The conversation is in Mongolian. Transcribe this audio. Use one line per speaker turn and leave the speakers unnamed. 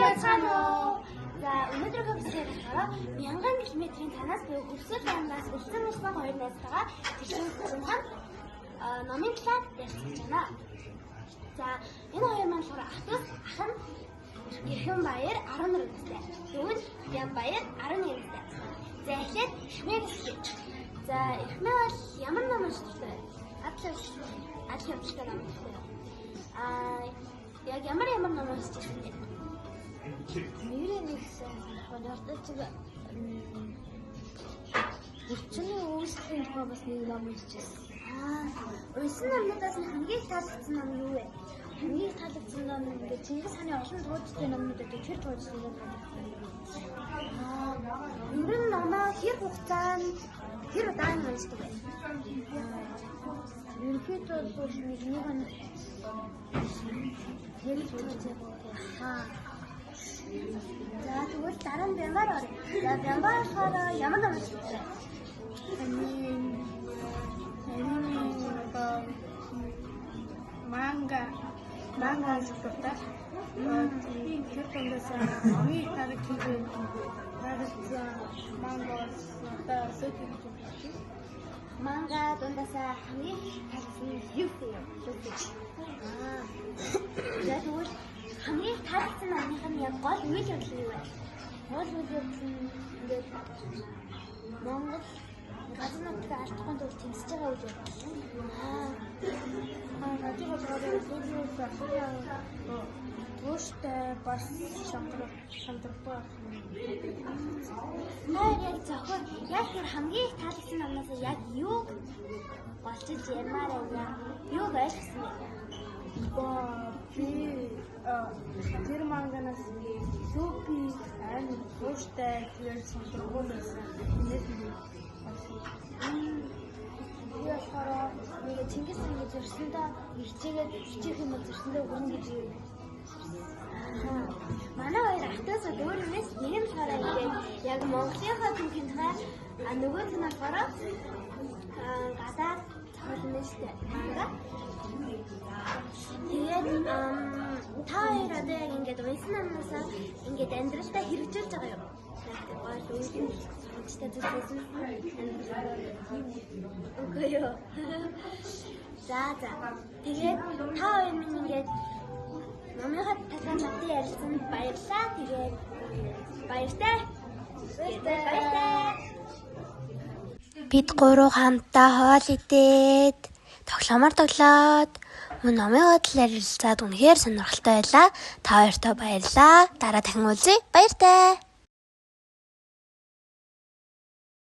Байцгаана уу? За, өнөөдрийнхөө бичлэгээр болохоор мянган километрийн танаас буюу Хөрсөл аймгаас үлдсэн мөсөн хоёр найзтайгаа тэрчин зумхан номын талаар ярилцж байна. За, энэ хоёр маань болохоор ах дүүс, ах нь Эрхэн Баяр 14 настай. Дүү нь Ян Баяр 11 настай. За, эхлээд Эрхмээ гэж. За, Эрхмээ бол ямар ном уншдаг вэ? Адал явдалтай ном уншдаг. Аа, яг ямар ямар ном уншиж байсан бэ?
Нэрээ нэг сайн санахгүй. Нортож Хүчний үүслийн тухай бас нэг ном уншижсэн.
Аа, уншсан номнуудаас нь хамгийн их таалагдсан ном юу вэ?
Хамгийн их таалагдсан ном ингээд Чингис хааны олон туужтай номнууд байдаг. Тэр туужтай ном таалагдсан.
Аа, ер нь номоо хэр хугацаанд, хэр удаан уншдаг вэ?
Ерөнхийдөө бол нэг нэг хоног хэрэг туужтай.
Аа. За, тэгвэл дараа нь Бямбар оръё. За, Бямбар болохоор ямар ном уншдаг вэ?
Аниме
манга унших дуртай. Тэр дундаас хамгийн их таалагдсан манга бол надад Сөки гэж байна.
Манга дундаасаа хамгийн их таалагдсан нь Люфи юу? Люфи. Аа. За, тэгвэл хамгийн их таалагдсан номынх нь яг гол үйл явдал нь юу вэ?
Гол үйл явдал нь ингээд Монгол газар нутгаа алдахгүй тулд тэмцэж байгаа үйл явдал.
Аа.
Аа, надад болохоор Сөкиос асууя тууштай бас шантрахгүй.
Та яг зөвхөн яг тэр хамгийн их таалагдсан номноос яг юуг голчилж ярмаар байна? Юуг ойлгосон бэ?
Би тэр манганаас Люфи амар тууштай, тэгээд шантрахгүй байсан. Энэс нь
Би болохоор нэг Чингис хаан гэж зорсондоо хичээгээд хичээх юм бол зорсондоо өгнө гэж.
Аа. Манай хоёр ах дүүс өөр юмээс нэг нь болохоор ингээд яг Монголынхаа түүхийн тухай, а нөгөөх нь болохоор гадаад зохиол нь шүү дээ. Манга. Тэгээд та хоёр одоо яг ингээд унсан номноосоо ингээд амьдралдаа хэрэгжүүлж байгаа юм. Яг гол үйл сургамжтай зүйлээс нь амьдрал. Үгүй юу. За. Тэгээд та хоёр минь ингээд номынхаа талаар надад ярилцсанд баярлалаа. Тэгээд баяртай. Баяртай. Бид гурав хамтдаа хоол идээд, тоглоомоор тоглоод, мөн номынхоо талаар ярилцаад үнэхээр сонирхолтой байлаа. Та хоёртоо баярлалаа. Дараа дахин уулзъя. Баяртай.